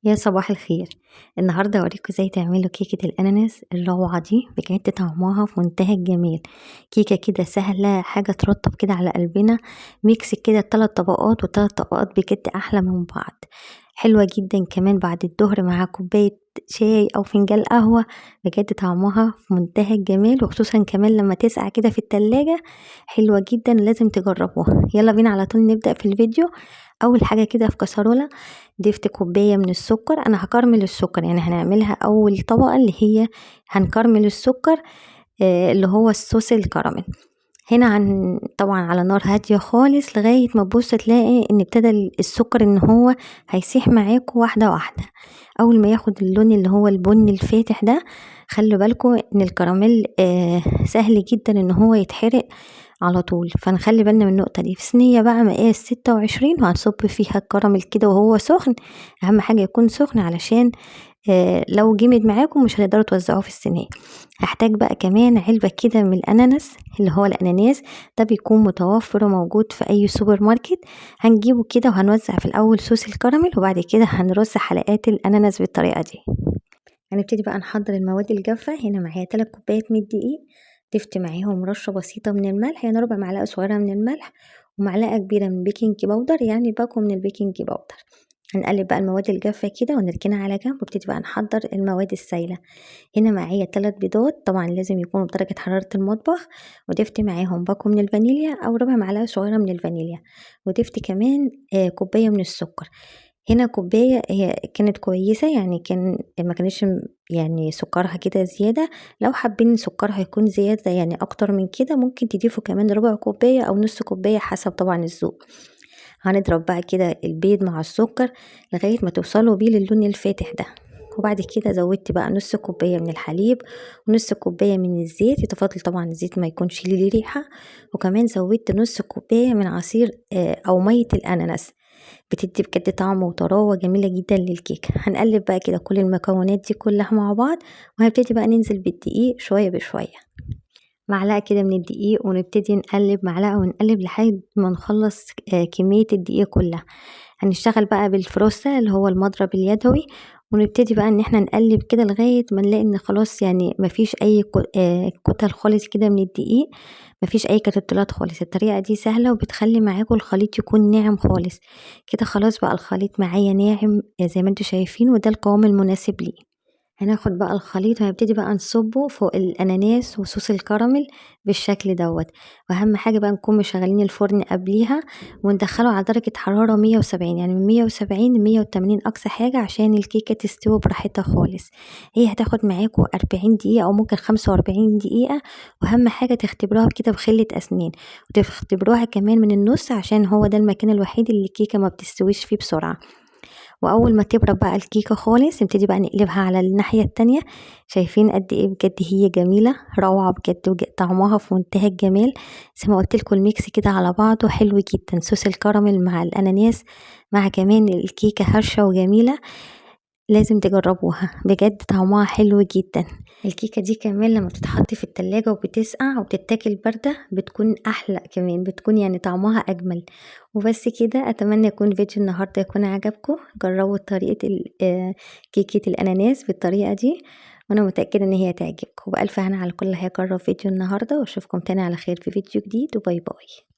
يا صباح الخير. النهارده هوريكم ازاي تعملوا كيكة الاناناس الروعة دي، بجد طعمها في منتهى الجمال. كيكة كده سهلة، حاجة ترطب كده على قلبنا، mix كده 3 طبقات، والتلات طبقات بجد احلى من بعض، حلوة جدا كمان بعد الظهر مع كوباية شاي او فنجان قهوة، بجد طعمها في منتهى الجمال، وخصوصا كمان لما تسقع كده في التلاجة حلوة جدا، لازم تجربوها. يلا بينا على طول نبدأ في الفيديو. اول حاجة كده في كسرولة ضفت كوباية من السكر، انا هكرمل السكر، يعني هنعملها اول طبقة اللي هي هنكرمل السكر، اللي هو الصوص الكراميل. هنا طبعا على نار هادية خالص لغاية ما تبص تلاقي ان ابتدى السكر ان هو هيسيح معاكم واحدة واحدة. اول ما ياخد اللون اللي هو البني الفاتح ده، خلوا بالكم ان الكراميل، سهل جدا ان هو يتحرق على طول، فنخلي بالنا من النقطة دي. في صينية بقى مقاس 26 وهنصب فيها الكراميل كده وهو سخن، اهم حاجة يكون سخن علشان، لو جمد معاكم مش هتقدروا توزعوه في الصينية. هحتاج بقى كمان علبة كده من الأناناس، اللي هو الأناناس ده بيكون متوفر وموجود في أي سوبر ماركت، هنجيبه كده وهنوزع في الأول صوص الكراميل، وبعد كده هنرص حلقات الأناناس بالطريقة دي. هنبتدي بقى نحضر المواد الجافة. هنا معايا 3 كوبايات من الدقيق، ضفت معاهم رشة بسيطة من الملح، يعني ربع معلقة صغيرة من الملح، ومعلقة كبيرة من بيكنج باودر، يعني باكو من البيكنج باودر. هنقلب بقى المواد الجافة كده ونركنها على جنب، ونبتدي بقى نحضر المواد السايلة. هنا معايا 3 بيضات، طبعا لازم يكونوا بدرجة حرارة المطبخ، وضفت معاهم باكو من الفانيليا أو ربع معلقة صغيرة من الفانيليا، وضفت كمان، كوباية من السكر. هنا كوباية هي كانت كويسة، يعني كان ما كانتش سكرها كده زيادة. لو حابين سكرها يكون زيادة يعني أكتر من كده ممكن تضيفوا كمان ربع كوباية أو نص كوباية حسب طبعا الذوق. هنضرب بقى كده البيض مع السكر لغاية ما توصلوا بيه للون الفاتح ده، وبعد كده زودت بقى نص كوباية من الحليب ونص كوباية من الزيت، يتفضل طبعا الزيت ما يكونش ليه ريحة، وكمان زودت نص كوباية من عصير، أو مية الأناناس، بتدي بجد طعم وطراوة جميلة جدا للكيكة. هنقلب بقى كده كل المكونات دي كلها مع بعض، وهنبتدي بقى ننزل بالدقيق شوية بشوية، معلقة كده من الدقيق، ونبتدي نقلب معلقة ونقلب لحد ما نخلص، كمية الدقيق كلها. هنشتغل بقى بالفروسة اللي هو المضرب اليدوي، ونبتدي بقى ان احنا نقلب كده لغاية ما نلاقي ان خلاص مفيش اي كتل خالص كده من الدقيق، مفيش اي كتلات خالص. الطريقة دي سهلة وبتخلي معاكم الخليط يكون ناعم خالص كده. خلاص بقى الخليط معايا ناعم زي ما انتم شايفين، وده القوام المناسب ليه. هناخد بقى الخليط وهنبتدي بقى نصبه فوق الاناناس وصوص الكراميل بالشكل دوت. واهم حاجه بقى نكون مشغلين الفرن قبليها، وندخله على درجه حراره 170، يعني من 170 ل 180 اقصى حاجه، عشان الكيكه تستوي براحتها خالص. هي هتاخد معاكم 40 دقيقه او ممكن 45 دقيقه، واهم حاجه تختبروها كده بخله اسنان، وتختبروها كمان من النص عشان هو ده المكان الوحيد اللي الكيكه ما بتستويش فيه بسرعه. واول ما تبرد بقى الكيكه خالص نبتدي بقى نقلبها على الناحيه التانية. شايفين قد ايه بجد هي جميله، روعه بجد، طعمها في منتهى الجمال. زي ما قلت لكم الميكس كده على بعضه حلو جدا، صوص الكراميل مع الاناناس مع كمان الكيكه هشه وجميله، لازم تجربوها بجد طعمها حلو جدا. الكيكه دي كمان لما بتتحط في التلاجة وبتسقع وبتتاكل باردة بتكون احلى، كمان بتكون طعمها اجمل. وبس كده، اتمنى يكون فيديو النهارده يكون عجبكم. جربوا طريقه كيكه الاناناس بالطريقه دي، وانا متاكده ان هي هتعجبكم. وبالف هنا على كل اللي هيجرب فيديو النهارده، واشوفكم تاني على خير في فيديو جديد، وباي باي.